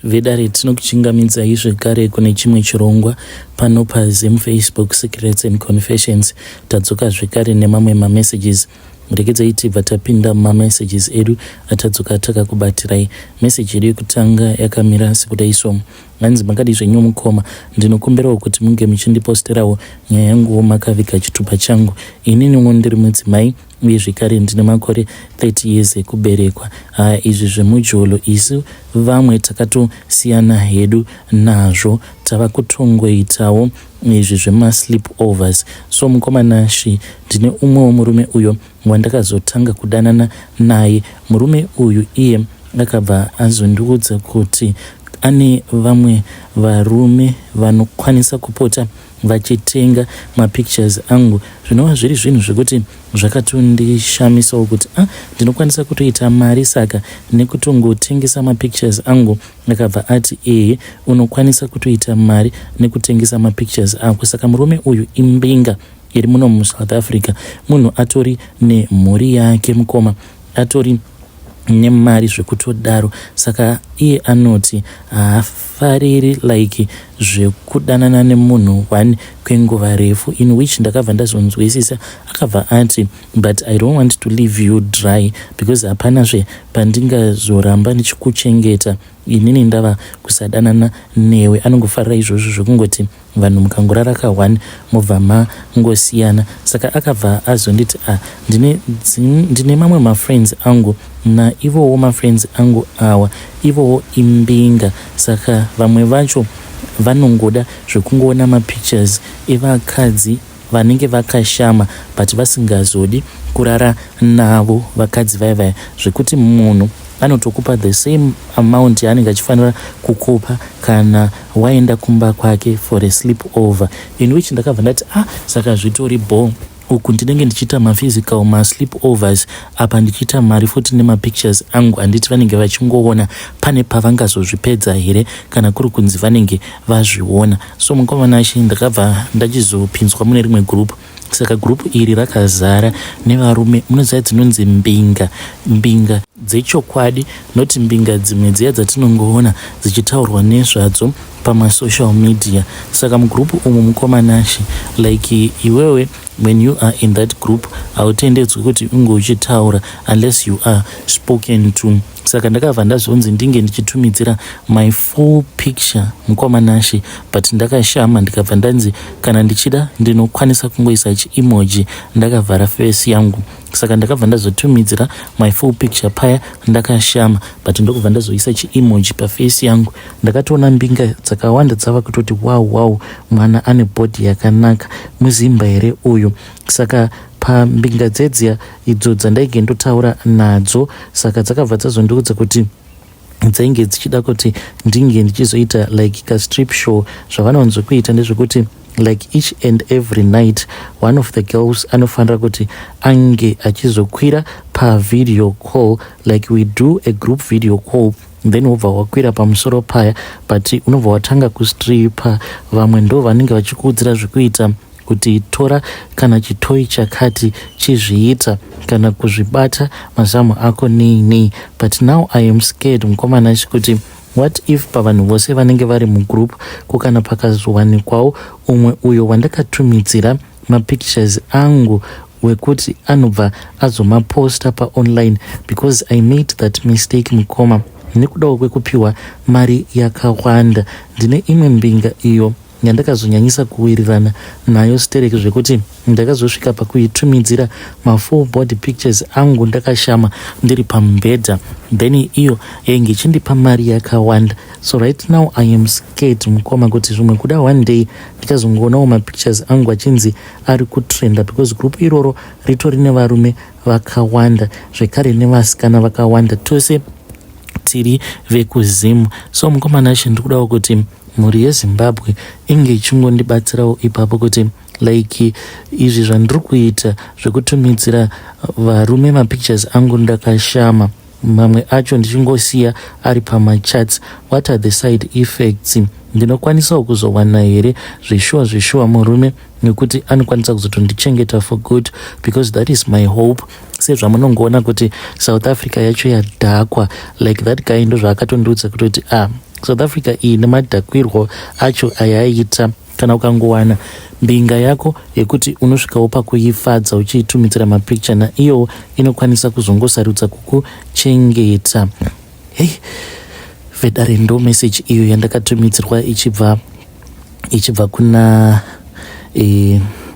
Vedare tinokuchingamidzai zvekare kune chimwe chirongwa pano paZim Facebook Secrets and Confessions. Tadzoka zvekare nemamwe mamessages. Regedzai tibva tapinda mumamessages edu atadzoka takakubatirai. Message yedu yekutanga yakamira sekudai so. Hanzi makadii zvenyu mukoma, ndinokumbirawo kuti munge muchindiposterawo nyaya yanguwo makaviga chitupa changu. Ininiwo ndiri mudzimai uye zvekare ndine makore 30 years ekuberekwa. Haa izvi zvemujolo isu vamwe takatosiyana hedu nazvo tava kutongoitawo izvi zvemasleep overs. So mukoma Nashy ndine umwewo murume uyo wandakazotanga kudanana naye. Murume uyu iye akabva azondiudza kuti ane vamwe varume vanokwanisa kupota vachitenga mapictures angu zvinova zviri zvinhu zvekuti zvakatondishamisawo kuti ah ndinokwanisa kutoita mari saka nekutongotengesa mapictures angu. Akabva ati ehe unokwanisa kutoita mari nekutengesa mapictures ako. Saka murume uyu imbinga iri muno muSouth Africa, munhu atori nemhuri yake mukoma, atori nemari zvekutodaro. Saka iye anoti haafariri like zvekudanana nemunhu one kwenguva refu, in which ndakabva ndazonzwisisa. Akabva ati but I don't want to leave you dry because hapanazve pandingazoramba ndichikuchengeta inini ndava kusadanana newe. Anongofarira izvozvo zvekungoti vanhu mukangorara ka one mobva mangosiyana. Saka akabva azonditi ah, ndine, ndine mamwe mafriends angu naivowo mafriends angu awa ivowo imbinga, saka vamwe vacho vanongoda zvekungoona mapictures evakadzi vanenge vakashama but vasingazodi kurara navo vakadzi vaya vaya, zvekuti munhu anotokupa the same amount yaanenge achifanira kukupa kana waenda kumba kwake for a sleep over, in which ndakabva ndati ah, saka zvitori bho uku ndinenge ndichiita maphysical masleep overs apa ndichiita mari futi nemapictures angu. Handiti vanenge vachingoona pane pavangazozvipedza here kana kuri kunzi vanenge vazviona? So mukoma Nashe, ndakabva ndachizopinzwa mune rimwe group. Saka group iri rakazara nevarume, munoziva dzinonzi mbinga, mbinga dzechokwadi, noti mbinga dzimwe dziya dzatinongoona dzichitaurwa nezvadzo pamasocial media. Saka mugroup umu mukoma Nashe, like iwewe when you are in that group hautendedzwi kuti unge uchitaura unless you are spoken to. Saka ndakabva ndazonzi ndinge ndichitumidzira my full picture mukoma Nashe, but ndakashama. Ndikabva ndanzi kana ndichida ndinokwanisa kungoisa chiemoji ndakavhara face yangu. Saka ndakabva ndazotumidzira my full picture paya ndakashama, but ndokubva ndazoisa chiemoji paface yangu. Ndakatoona mbinga dzakawanda dzava kutoti wow wow, mwana ane body yakanaka, muzimba here uyu? Saka pambinga dzedziya idzo dzandaige ndotaura nadzo, saka dzakabva dzazondiudza kuti dzainge dzichida kuti ndinge ndichizoita like kastrip show. Zvavanowanzokuita ndezvekuti like each and every night one of the girls anofanira kuti ange achizokwira pavideo call, like we do a group video call, then wobva wakwira pamusoro paya, but unobva watanga kustripa. Vamwe ndo vanenge vachikuudzira zvekuita, kuti tora kana chitoyi chakati, chizviita kana kuzvibata mazamu ako, nei nei. But now I am scared mukoma Nashe kuti what if pavanhu vose vanenge vari mugroup ko kana pakazowanikwawo umwe uyo wandakatumidzira mapictures angu wekuti anobva azomaposta paonline? Because I made that mistake mukoma, nekudawo kwekupiwa mari yakawanda. Ndine imwe mbinga iyo yandakazonyanyisa kuwirirana nayo stereki zvekuti ndakazosvika pakuitumidzira mafull body pictures angu ndakashama ndiri pamubhedha, then iyo yainge ichindipa mari yakawanda. So right now I am scared mukoma kuti zvimwe kuda one day ndichazongoonawo mapictures angu achinzi ari kutrenda, because group iroro ritori nevarume vakawanda zvekare nevasikana vakawanda, tose tiri vekuZimu. So mukoma Nashe, ndiri kudawo kuti mhuri yeZimbabwe inge ichingondibatsirawo ipapo kuti like izvi zvandiri kuita zvekutumidzira varume mapictures angu ndakashama, mamwe acho ndichingosiya ari pamachats, what are the side effects? Ndinokwanisawo kuzowana here zveshuwa zveshuwa murume nekuti anokwanisa kuzotondichengeta for good? Because that is my hope, sezvamunongoona kuti South Africa yacho yadhakwa. Like that guy ndo zvaakatondiudza kutoti ah, South Africa iyi nemadhakwirwo acho ayaiita, kana ukangowana mbinga yako yekuti unosvikawo pakuifadza uchiitumidzira mapicture, naiyowo inokwanisa kuzongosarudza kukuchengeta. Hei vedare, ndo message iyo yandakatumidzirwa ichibva kuna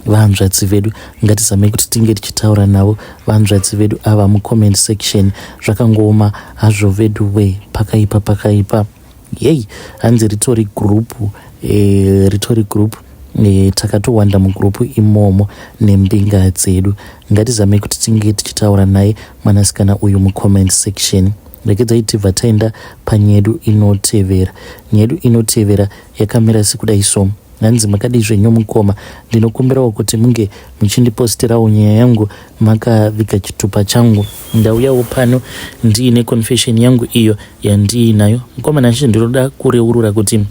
vahanzvadzi vedu. Ngatizamei kuti tinge tichitaura navo vahanzvadzi vedu ava mucomment section. Zvakangooma hazvo vedu we, pakaipa, pakaipa. Yei, hanzi ritori group, ritori group, takatowanda mugroup imomo nembinga dzedu. Ngatizamei kuti tinge tichitaura naye mwanasikana uyu mucomment section. Regedzai tibva taenda panyedu inotevera. Nyedu inotevera yakamira sekudai so. Hanzi, "Makadii zvenyu mukoma? Ndinokumbirawo kuti munge muchindipostirawo nyaya yangu makaviga chitupa changu. Ndauyawo pano ndiine confession yangu iyo yandiinayo. Mukoma Nashe, ndinoda kureurura kuti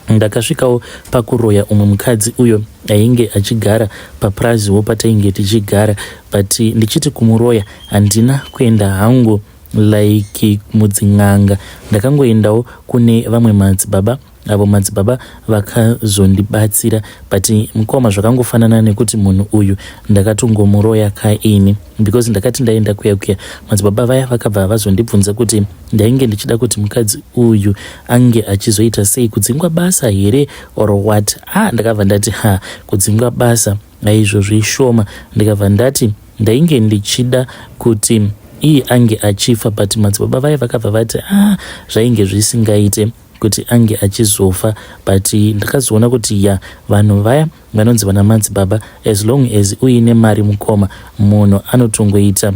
ndakasvikawo pakuroya umwe mukadzi uyo ainge achigara papuraziwo patainge tichigara, but ndichiti kumuroya handina kuenda hangu like mudzin'anga. Ndakangoendawo kune vamwe madzibaba, avo madzibaba vakazondibatsira. But mukoma, zvakangofanana nekuti munhu uyu ndakatongomuroya kaini, because ndakati ndaenda kuya kuya, madzibaba vaya vakabva vazondibvunza kuti ndainge ndichida kuti mukadzi uyu ange achizoita sei, kudzingwa basa here or what. Ah, ndakabva ndati, ha, kudzingwa basa aizvo zvishoma. Ndikabva ndati ndainge ndichida kuti iye ange achifa, but madzibaba vaya vakabva vati, ah, zvainge zvisingaite kuti ange achizofa. But ndakazoona kuti ya, vanhu vaya vanonzi vana madzibaba, as long as uine mari, mukoma, munhu anotongoita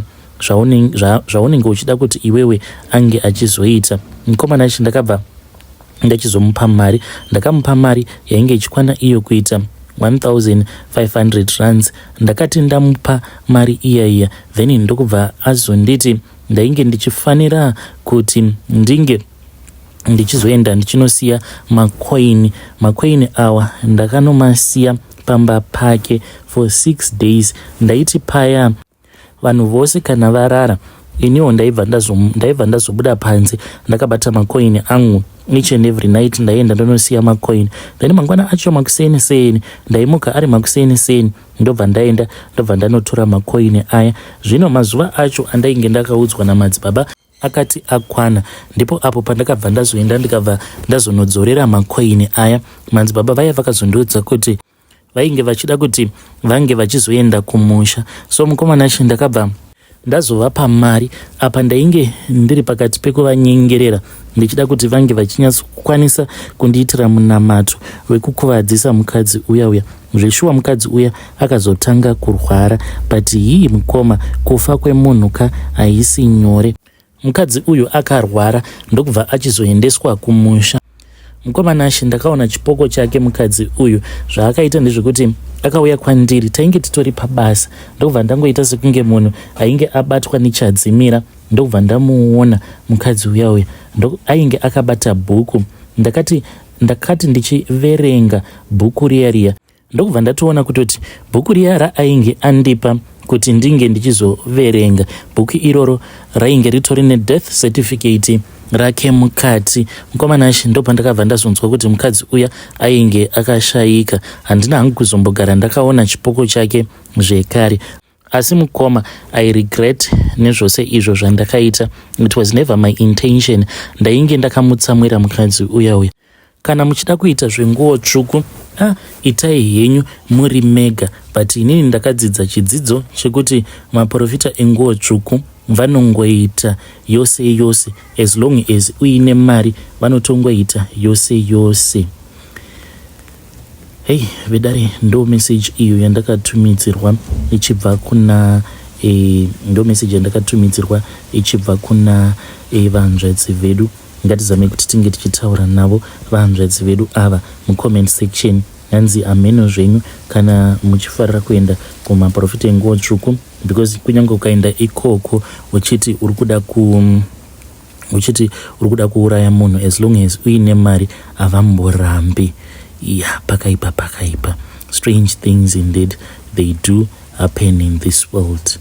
zvaunenge uchida kuti iwewe ange achizoita. Mukomana achi ndakabva ndachizomupa mari. Ndakamupa mari yainge ichikwana iyo kuita 1500 rands. Ndakati ndamupa mari iya iya, then ndokubva azonditi ndainge ndichifanira kuti ndinge ndichizoenda ndichinosiya makoini. Makoini awa ndakanomasiya pamba pake for 6 days. Ndaiti paya vanhu vose kana varara, iniwo ndaibva ndazobuda panze ndakabata makoini angu. Each and every night ndaienda ndonosiya makoini, then mangwana acho makuseni seni ndaimuka ari makuseni seni, ndobva ndaenda, ndobva ndanotora makoini aya. Zvino mazuva acho andainge ndakaudzwa namadzibaba akati akwana, ndipo apo pandakabva ndazoenda, ndikabva ndazonodzorera makoini aya. Madzibaba vaya vakazondiudza kuti vainge vachida kuti vange vachizoenda kumusha. So mukomana chi ndakabva ndazovapa mari. Apa ndainge ndiri pakati pekuvanyengerera, ndichida kuti vange vachinyatsokwanisa kundiitira munamato wekukuvadzisa mukadzi uya uya. Zveshuwa mukadzi uya akazotanga kurwara, but hii mukoma, kufa kwemunhu ka haisi nyore. Mukadzi uyu akarwara, ndokubva achizoendeswa kumusha. Mukoma Nashe, ndakaona chipoko chake mukadzi uyu. Zvaakaita ndezvekuti akauya kwandiri, tainge titori pabasa, ndokubva ndangoita sekunge munhu ainge abatwa nechadzimira, ndokubva ndamuona mukadzi uya uya ainge akabata bhuku. Ndakati ndichiverenga bhuku riya riya, ndokubva ndatoona kutoti bhuku riya raainge andipa kuti ndinge ndichizoverenga, bhuku iroro rainge ritori nedeath certificate rake mukati. Mukoma Nashe, ndopandakabva ndazonzwa kuti mukadzi uya ainge akashayika. Handina hangu kuzombogara ndakaona chipoko chake zvekare. Asi mukoma, I regret nezvose izvo zvandakaita. It was never my intention. Ndainge ndakamutsamwira mukadzi uya uya. Kana muchida kuita zvenguo tsvuku, ah, itai henyu muri mega, but inini ndakadzidza chidzidzo chekuti maprofita enguo tsvuku vanongoita yose yose. As long as uine mari, vanotongoita yose yose. Hei vedare, ndo message iyo yandakatumidzirwa ichibva kuna ndo message yandakatumidzirwa ichibva kuna vanzvadzi vedu. Ngatizamei kuti tinge tichitaura navo vahanzvadzi vedu ava mucomment section. Hanzi, "Hameno zvenyu kana muchifarira kuenda kumaprofita enguo tsvuku, because kunyange ukaenda ikoko uchiti uri kuda kuuraya munhu, as long as uine mari havamborambi." Ya, pakaipa, pakaipa. Strange things indeed, they do happen in this world.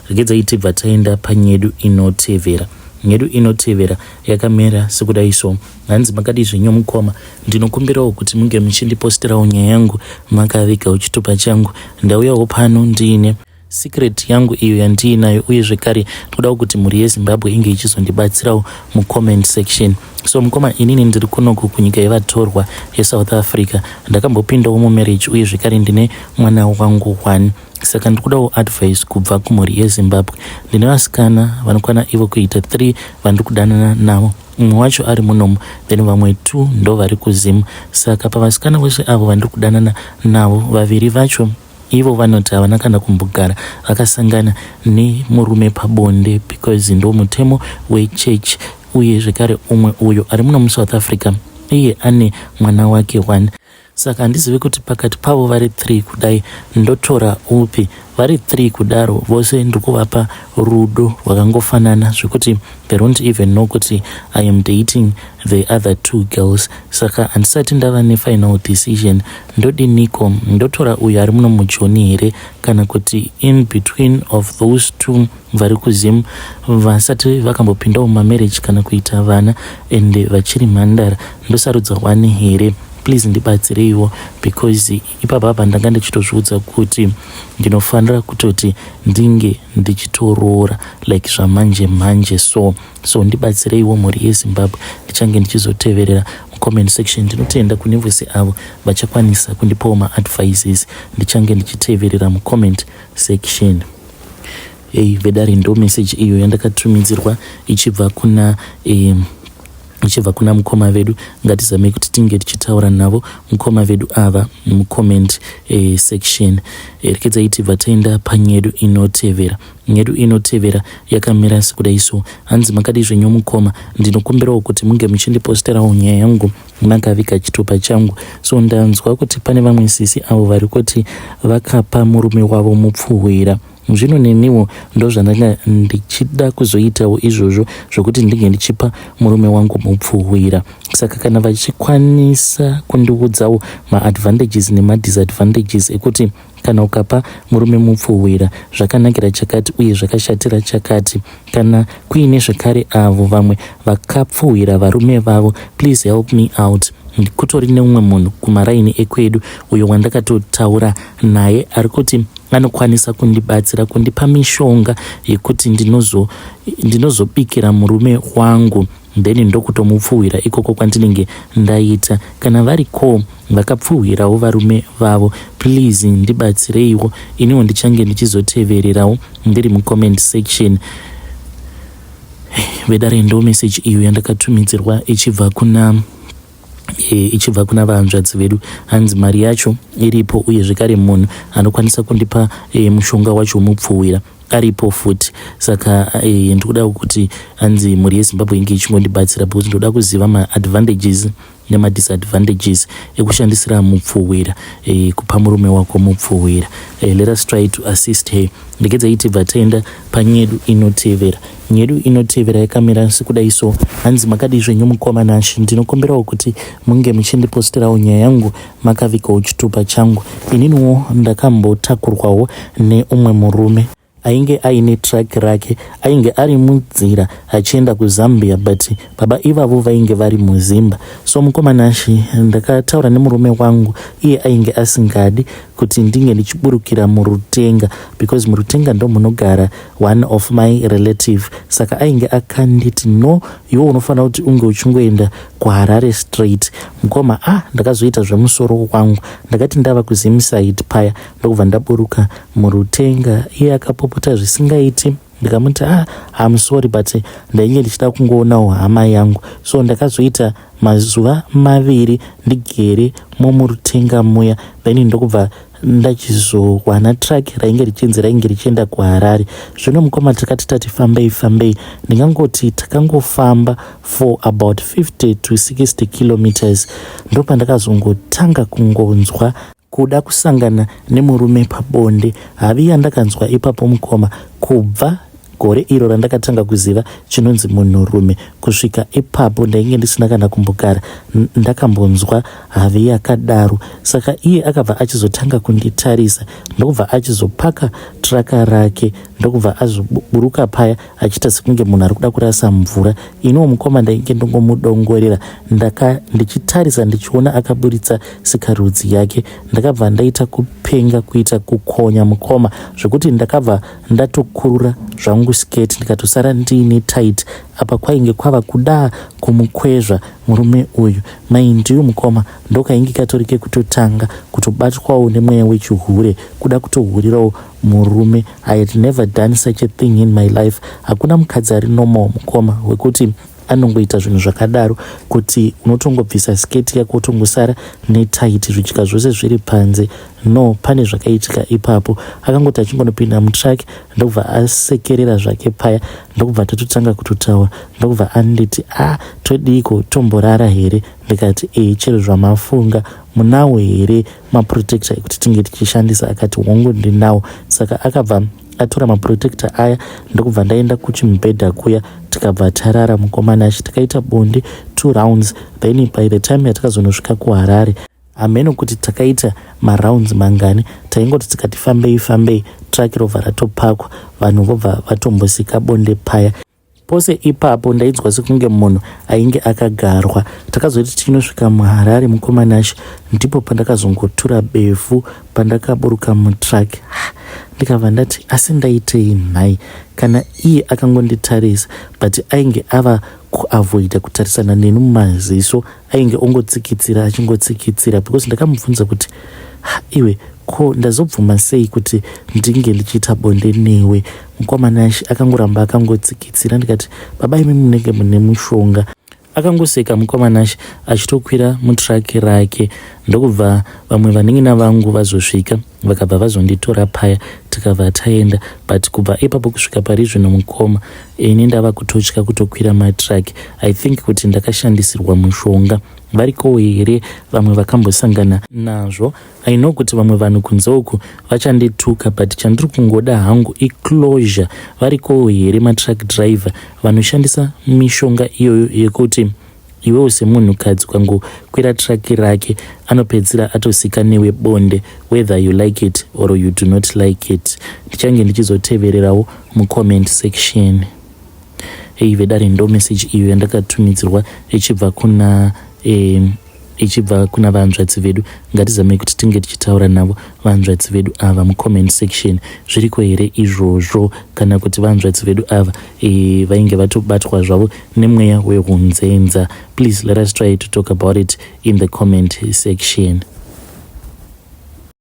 Regedzai tibva taenda panyedu inotevera. Nyedu inotevera yakamira sekudai so. Hanzi makadii zvenyu mukoma, ndinokumbirawo kuti munge muchindipostirawo nyaya yangu makavigawo chitupa changu. Ndauyawo pano ndiine secret yangu iyo yandiinayo uye zvekare ndodawo kuti mhuri yeZimbabwe inge ichizondibatsirawo mucomment section. So mukoma, inini ndiri kunoku kunyika yevatorwa yeSouth Africa. Ndakambopindawo mumarriage uye zvekare ndine mwana wangu one. Saka ndikudawo advice kubva kumhuri yeZimbabwe. Ndine vasikana vanokwana ivo kuita 3 vandiri kudanana navo. Mumwe wacho ari munomu then vamwe 2 ndo vari kuZim. Saka pavasikana vose avo vandiri kudanana navo, vaviri vacho ivo vanoti havana kana kumbogara vakasangana nemurume pabonde because ndo mutemo wechurch, uye zvekare umwe uyo ari muno muSouth Africa iye ane mwana wake one. Saka handizivi kuti pakati pavo vari 3 kudai ndotora upi. Vari 3 kudaro vose ndiri kuvapa rudo rwakangofanana zvekuti they don't even know kuti I am dating the other 2 girls. Saka handisati ndava nefinal decision. Ndodiniko, ndotora uyo ari muno muJoni here kana kuti in between of those 2 vari kuZim vasati vakambopindawo mumamarriage kana kuita vana and vachiri mhandara, ndosarudza one here? Please ndibatsireiwo because ipapa apa ndanga ndichitozviudza kuti ndinofanira kutoti ndinge ndichitoroora like zvamanje manje. So ndibatsireiwo mhuri yeZimbabwe, ndichange ndichizoteverera mucomment section. Ndinotenda kune vose avo vachakwanisa kundipawo maadvices, ndichange ndichiteverera mucomment section. Ei vedare, ndo message iyo yandakatumidzirwa ichibva kuna mukoma vedu. Ngatizamei kuti tinge tichitaura navo mukoma vedu ava mucomment section. Rekedzai tibva taenda panyedu inotevera. Nyedu inotevera yakamira sekudai so. Hanzi makadii zvenyu mukoma, ndinokumbirawo kuti munge muchindiposterawo nyaya yangu makaviga chitupa changu. So ndanzwa kuti pane vamwe sisi avo vari kuti vakapa murume wavo mupfuhwira. Zvino neniwo ndozvandanga ndichida kuzoitawo izvozvo zvokuti ndinge ndichipa murume wangu mupfuhwira. Saka kana vachikwanisa kundiudzawo maadvantages nemadisadvantages ekuti kana ukapa murume mupfuhwira zvakanakira chakati uye zvakashatira chakati. Kana kuine zvekare avo vamwe vakapfuhwira varume vavo, please help me out. Kutori neumwe munhu kumaraini ekwedu uyo wandakatotaura naye ari kuti anokwanisa kundibatsira kundipa mishonga yekuti ndinozobikira murume wangu, then ndokutomupfuhwira ikoko kwandinenge ndaita. Kana variko vakapfuhwirawo varume vavo, please ndibatsireiwo. Iniwo ndichange ndichizotevererawo ndiri mucomment section. Vedare, ndo message iyo yandakatumidzirwa ichibva kuna vahanzvadzi vedu. Hanzi mari yacho iripo uye zvekare munhu anokwanisa kundipa mushonga wacho womupfuhwira aripo futi. Saka ndikuda kuti hanzi mhuri yeZimbabwe inge ichingondibatsira because ndoda kuziva maadvantages nemadisadvantages ekushandisira mupfuhwira, kupa murume wako mupfuhwira. Let us try to assist her. Ndekedzai tibva taenda panyedu inotevera. Nyedu inotevera yakamira sekudai so. Hanzi makadii zvenyu mukoma Nashi, ndinokumbirawo kuti munge muchindiposterawo nyaya yangu makavigawo chitupa changu. Ininiwo ndakambotakurwawo neumwe murume ainge aine truck rake, ainge ari munzira achienda kuZambia, but baba ivavo vainge vari muZimba. So mukoma Nashi, ndakataura nemurume wangu, iye ainge asingadi kuti ndinge ndichiburukira muRutenga because muRutenga ndo munogara one of my relative. Saka ainge akanditi, "No, iwe unofanira kuti unge uchingoenda kuHarare straight." Mukoma, ah, ndakazoita zvemusoro wangu. Ndakati ndava kuZimside paya, ndokubva ndaburuka muRutenga. Iye akapopota zvisingaiti. Ndikamuti, "Ah, I'm sorry, but ndainge ndichida kungoonawo hama yangu." So ndakazoita mazuva 2 ndigere momuRutenga muya, then ndokubva ndachizowana truck rainge richinzi rainge richienda kuHarare. Zvino mukoma, takati tati fambei fambei, ndingangoti takangofamba for about 50 to 60 kilometers, ndopandakazongotanga kungonzwa kuda kusangana nemurume pabonde. Havi yandakanzwa ipapo mukoma, kubva Gore iro randakatanga kuziva chinonzi munhurume kusvika ipapo ndainge ndisina kana kumbogara ndakambonzwa havi yakadaro. Saka iye akabva achizotanga kunditarisa ndokubva achizopaka traka rake ndokubva azoburuka paya achiita sekunge munhu ari kuda kurasa mvura. Iniwo mukoma ndainge ndongomudongorera ndaka ndichitarisa ndichiona akaburitsa sikarudzi yake. Ndakabva ndaita kupenga kuita kukonya mukoma zvekuti ndakabva ndatokurura zvangu skirt ndikatosara ndiine tight. Apa kwainge kwava kuda kumukwezva murume uyu. Mind you mukoma ndokainge katori kekutotanga kutobatwawo nemweya wechihure kuda kutohurirawo murume. I had never done such a thing in my life. Hakuna mukadzi ari normal mukoma wekuti anongoita zvinhu zvakadaro kuti unotongobvisa sketi yako wotongosara netight zvidya zvose zviri panze. No, pane zvakaitika ipapo. Akangoti achingonopinda mutruck ndokubva asekerera zvake paya ndokubva tatotanga kutotaura ndokubva anditi, ah, todiko tomborara here? Ndikati, e chero zvamafunga, munawo here maprotector ekuti tinge tichishandisa? Akati, hongu ndinawo. Saka akabva atora maprotector aya ndokubva ndaenda kuchimubhedha kuya tikabva tarara mukoma Nashe. Takaita bonde 2 rounds, then by the time yatakazonosvika kuHarare hameno kuti takaita marounds mangani. Taingoti tikati fambei fambei truck robva ratopakwa, vanhu vobva vatombosika bonde paya. Pose ipapo ndainzwa sekunge munhu ainge akagarwa. Takazoti tichinosvika muHarare mukoma Nashe, ndipo pandakazongotura befu pandakaburuka mutruck. Ndikabva ndati, asi ndaitei nhai? Kana iye akangonditarisa, but ainge ava kuavoida kutarisana neni mumaziso, ainge ongotsikitsira achingotsikitsira, because ndakamubvunza kuti, iwe ko ndazobvuma sei kuti ndinge ndichiita bonde newe? Mukoma Nashe, akangoramba akangotsikitsira. Ndikati, baba imi munenge mune mushonga. Akangoseka mukoma Nashe achitokwira mutruck rake ndokubva vamwe vanin'ina vangu vazosvika vakabva vazonditora paya tikabva taenda. But kubva ipapo kusvika pari zvino mukoma, ini ndava kutotya kutokwira matruck. I think kuti ndakashandisirwa mushonga. Varikowo here vamwe vakambosangana nazvo? I know kuti vamwe vanhu kunze uku vachandituka, but chandiri kungoda hangu iclosure. Varikowo here matruck driver vanoshandisa mishonga iyoyo yekuti iwewo semunhukadzi ukangokwira truck rake anopedzisira atosika newe bonde, whether you like it or you do not like it? Ndichange ndichizotevererawo mucomment section. Ei vedare, ndo message iyo yandakatumidzirwa ichibva kuna vanzvadzi vedu. Ngatizamei kuti tinge tichitaura navo vanzvadzi vedu ava mucomment section. Zviriko here izvozvo, kana kuti vanzvadzi vedu ava vainge vatobatwa zvavo nemweya wehunzenza? Please let us try to talk about it in the comment section.